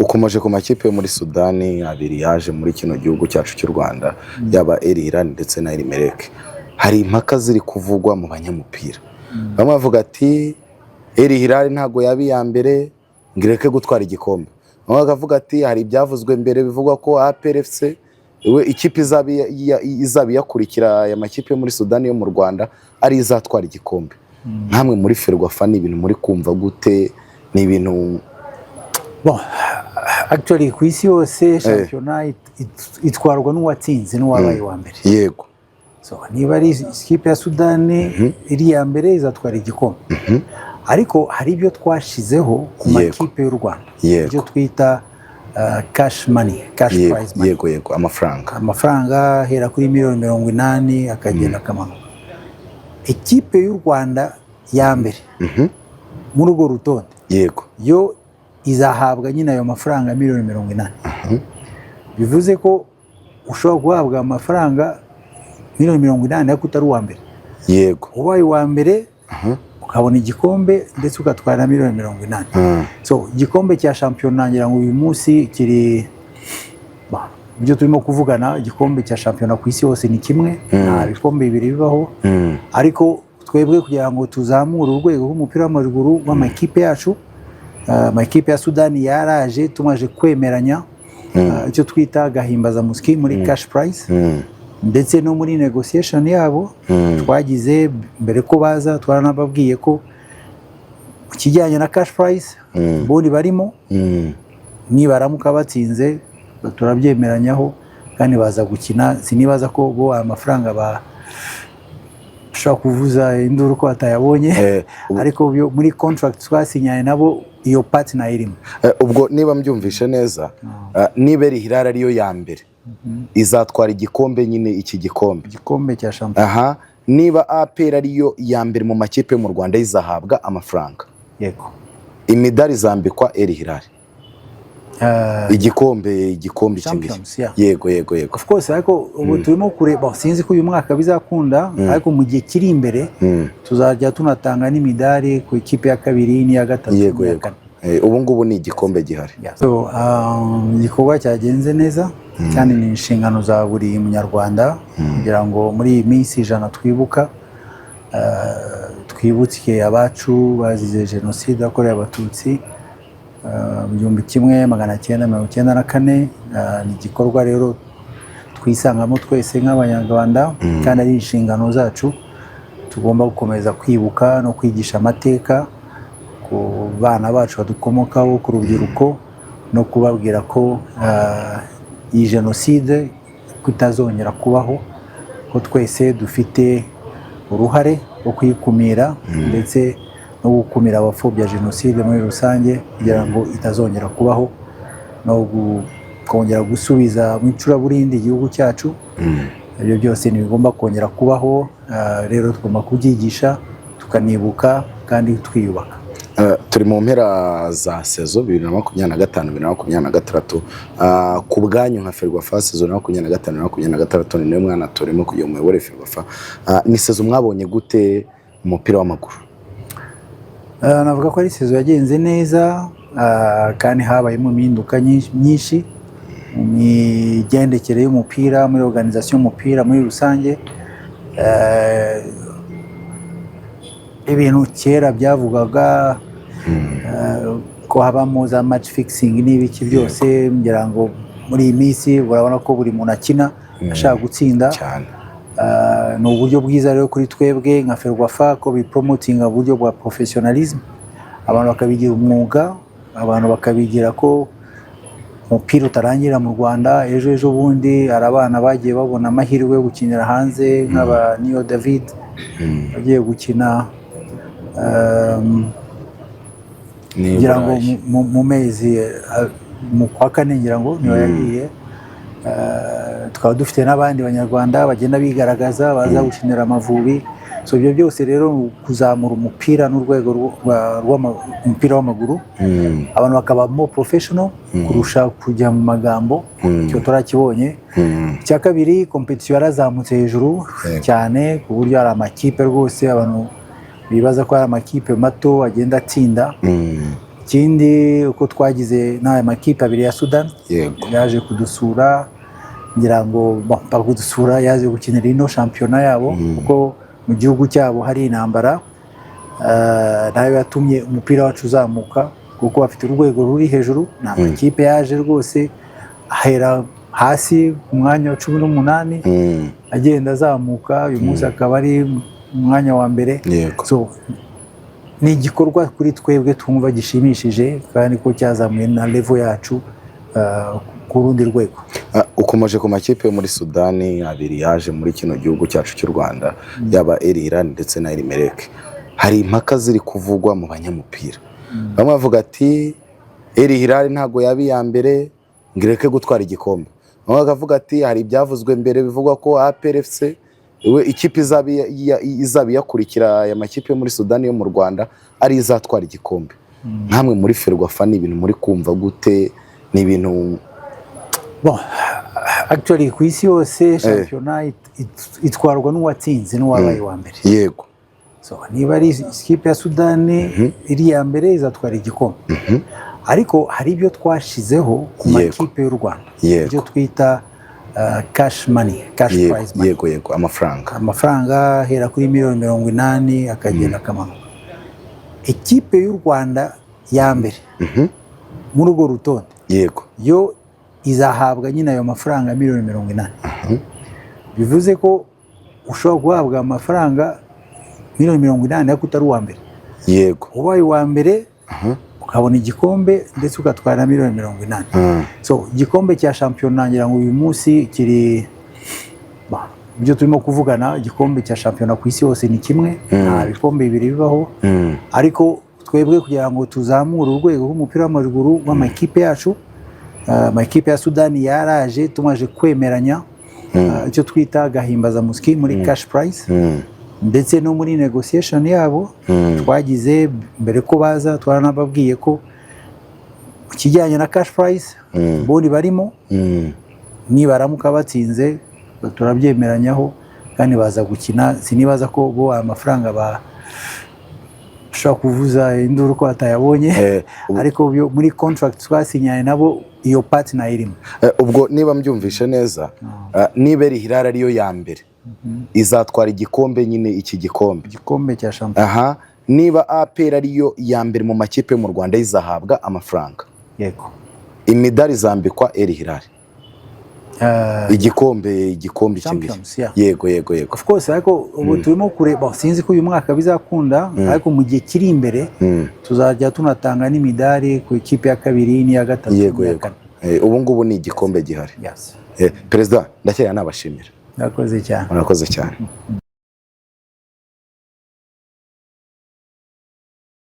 Ukomeje ku makipe yo muri Sudani abiri yaje muri kino gihugu cyacu cy'u Rwanda, yaba El Hilal ndetse na El Merreikh. Hari impaka ziri kuvugwa mu banyamupira, bamwe bavuga ati El Hilal ntabwo yaba iya mbere ngo ireke gutwara igikombe, bamwe bakavuga ati hari ibyavuzwe mbere bivugwa ko APR FC we ikipe izaba iyakurikira aya makipe yo muri Sudani yo mu Rwanda ari izatwara igikombe. Nkamwe muri Ferwafa, ni ibintu muri kumva gute? Ni ibintu Bon, actually ku isi yose shampiyona itwarwa n'uwatsinze, n'uwabaye uwa mbere. So, niba ari ikipe ya Sudani iri iya mbere, izatwara igikombe, ariko hari ibyo twashizeho ku makipe y'u Rwanda, ibyo twita cash money, cash prize money. Yego yego, amafaranga. Amafaranga ahera kuri miliyoni 80 akagenda akamanuka. Ikipe y'u Rwanda ya mbere muri urwo rutonde yo izahabwa nyine ayo mafaranga miliyoni 80. Bivuze ko ushobora guhabwa amafaranga miliyoni 80 ariko utari uwa mbere. Ubaye uwa mbere ukabona igikombe, ndetse ugatwara na miliyoni 80. So igikombe cya shampiyona, ngira ngo uyu munsi kiri, bah, ibyo turimo kuvugana, igikombe cya shampiyona ku isi hose ni kimwe, nta bikombe bibiri bibaho. Ariko twebwe kugira ngo tuzamure urwego rw'umupira w'amaguru w'amakipe yacu, amakipe ya Sudani yaraje, tumaze kwemeranya icyo twita agahimbazamusyi muri cash prize, ndetse no muri negotiation yabo twagize mbere ko baza, twaranababwiye ko ku kijyanye na cash prize ubundi barimo, nibaramuka batsinze turabyemeranyaho kandi baza gukina. Sinibaza ko bo aya mafaranga bashobora kuvuza induru ko batayabonye, ariko muri contract twasinyanye nabo iyo part nayo irimo. Ubwo niba mbyumvishe neza, niba El Hilal ariyo ya mbere izatwara igikombe nyine, iki gikombe, igikombe cya shampiyona. Aha niba APR ariyo ya mbere mu makipe yo mu Rwanda, izahabwa amafaranga, Yego. imidari izambikwa El Hilal, igikombe iki ngiki. Champions, yeah. Yego. Of course, ariko ubu turimo kureba, sinzi ko uyu mwaka bizakunda, ariko mu gihe kiri imbere tuzajya tunatanga n'imidari ku ikipe ya kabiri n'iya gatatu n'iya kane. Ubu ngubu ni igikombe gihari. Yeah. So, igikorwa cyagenze neza kandi ni inshingano za buri munyarwanda kugira ngo muri iyi minsi 100 twibuka, twibutse abacu bazize Jenoside yakorewe Abatutsi mu 1994. Ni igikorwa rero twisangamo twese nk'Abanyarwanda kandi ari inshingano zacu. Tugomba gukomeza kwibuka no kwigisha amateka ku bana bacu badukomokaho, ku rubyiruko, no kubabwira ko iyi jenoside ko itazongera kubaho, ko twese dufite uruhare rwo kuyikumira ndetse no gukumira abapfobya jenoside muri rusange kugira ngo itazongera kubaho, no kongera gusubiza mu icuraburindi igihugu cyacu. Ibyo byose ntibigomba kongera kubaho. Rero tugomba kubyigisha, tukanibuka kandi twiyubaka. Turi mu mpera za saison 2025, 2026. Ku bwanyu nka Ferwafa, saison 2025, 2026, ni niwe mwana turimo kugira ngo muyobore Ferwafa. Ni saison mwabonye gute mu mupira w'amaguru? Navuga ko ari saison yagenze neza, kandi habayemo impinduka nyinshi mu migendekere y'umupira, muri organisation y'umupira muri rusange. Ibintu kera byavugaga ko habamo za match fixing n'ibiki byose, ngira ngo muri iyi minsi urabona ko buri muntu akina ashaka gutsinda. Cyane. Ni uburyo bwiza rero kuri twebwe nka Ferwafa ko bipromotinga uburyo bwa professionalism, abantu bakabigira umwuga, abantu bakabigira ko umupira utarangira mu Rwanda. Ejo bundi hari abana bagiye babona amahirwe yo gukinira hanze nk'aba Niyo David bagiye gukina, Ni ngira ngo Burayi. mu mezi mu kwa kane ngira ngo niho yagiye. Tukaba dufite n'abandi Banyarwanda bagenda bigaragaza baza gukinira Amavubi. So ibyo byose rero ni kuzamura umupira n'urwego rw'umupira w'amaguru, abantu bakaba more professional kurusha kujya mu magambo. Icyo turakibonye. Icya kabiri, competition yarazamutse hejuru cyane, ku buryo hari amakipe rwose abantu bibaza ko hari amakipe mato agenda atsinda. Ikindi, uko twagize n'aya makipe abiri ya Sudan yaje kudusura, ngira ngo bon, pas kudusura, yaje gukinira ino shampiyona yabo, kuko mu gihugu cyabo hari intambara. Nayo yatumye umupira wacu uzamuka, kuko bafite urwego ruri hejuru. Ni amakipe yaje rwose ahera hasi ku mwanya wa 18, agenda azamuka, uyu munsi akaba ari mu mwanya wa mbere. So, ni igikorwa kuri twebwe twumva gishimishije, kandi ko cyazamuye na level yacu ku rundi rwego. Ah, ukomeje ku makipe yo muri Sudani abiri yaje muri kino gihugu cyacu cy'u Rwanda, yaba El Hilal ndetse na El Merreikh. Hari impaka ziri kuvugwa mu banyamupira, bamwe bavuga ati El Hilal ntabwo yaba iya mbere ngo ireke gutwara igikombe, bamwe bakavuga ati hari ibyavuzwe mbere bivugwa ko APR FC we ikipe izaba iyakurikira aya makipe yo muri Sudani yo mu Rwanda ari izatwara igikombe. Nkamwe muri Ferwafa, ni ibintu muri kumva gute? Ni ibintu Bon, actually ku isi yose shampiyona itwarwa n'uwatsinze, n'uwabaye uwa mbere. So, niba ari ikipe ya Sudani iri iya mbere, izatwara igikombe, ariko hari ibyo twashizeho ku makipe y'u Rwanda, ibyo twita cash money, cash prize money. Yego yego, amafaranga. Amafaranga ahera kuri miliyoni 80 akagenda akamanuka. Ikipe y'u Rwanda ya mbere muri urwo rutonde yo izahabwa nyine ayo mafaranga miliyoni 80. Bivuze ko ushobora guhabwa amafaranga miliyoni 80 ariko utari uwa mbere. Ubaye uwa mbere, ukabona igikombe ndetse ugatwara na miliyoni 80. So igikombe cya shampiyona, ngira ngo uyu munsi kiri, bah, ibyo turimo kuvugana, igikombe cya shampiyona ku isi hose ni kimwe, nta bikombe bibiri bibaho. Ariko twebwe kugira ngo tuzamure urwego rw'umupira w'amaguru w'amakipe yacu, amakipe ya Sudani yaraje, tumaze kwemeranya icyo twita agahimbazamusyi muri cash prize, ndetse no muri negotiation yabo twagize mbere ko baza, twaranababwiye ko ku kijyanye na cash prize ubundi barimo, nibaramuka batsinze turabyemeranyaho kandi baza gukina. Sinibaza ko bo aya mafaranga bashobora kuvuza induru ko batayabonye, ariko muri contract twasinyanye nabo iyo part nayo irimo. Ubwo niba mbyumvishe neza, niba El Hilal ariyo ya mbere, izatwara igikombe nyine, iki gikombe. Igikombe cya shampiyona. Aha, niba APR ariyo ya mbere mu makipe yo mu Rwanda, izahabwa amafaranga. Yego. Imidari izambikwa El Hilal. Igikombe iki ngiki. Champions, yeah. Yego. Of course, ariko ubu turimo kureba, sinzi ko uyu mwaka bizakunda, ariko mu gihe kiri imbere tuzajya tunatanga n'imidari ku ikipe ya kabiri n'iya gatatu n'iya kane. Ubu ngubu ni igikombe gihari. Yes. Perezida, ndakeka nabashimira. Murakoze cyane. Murakoze cyane.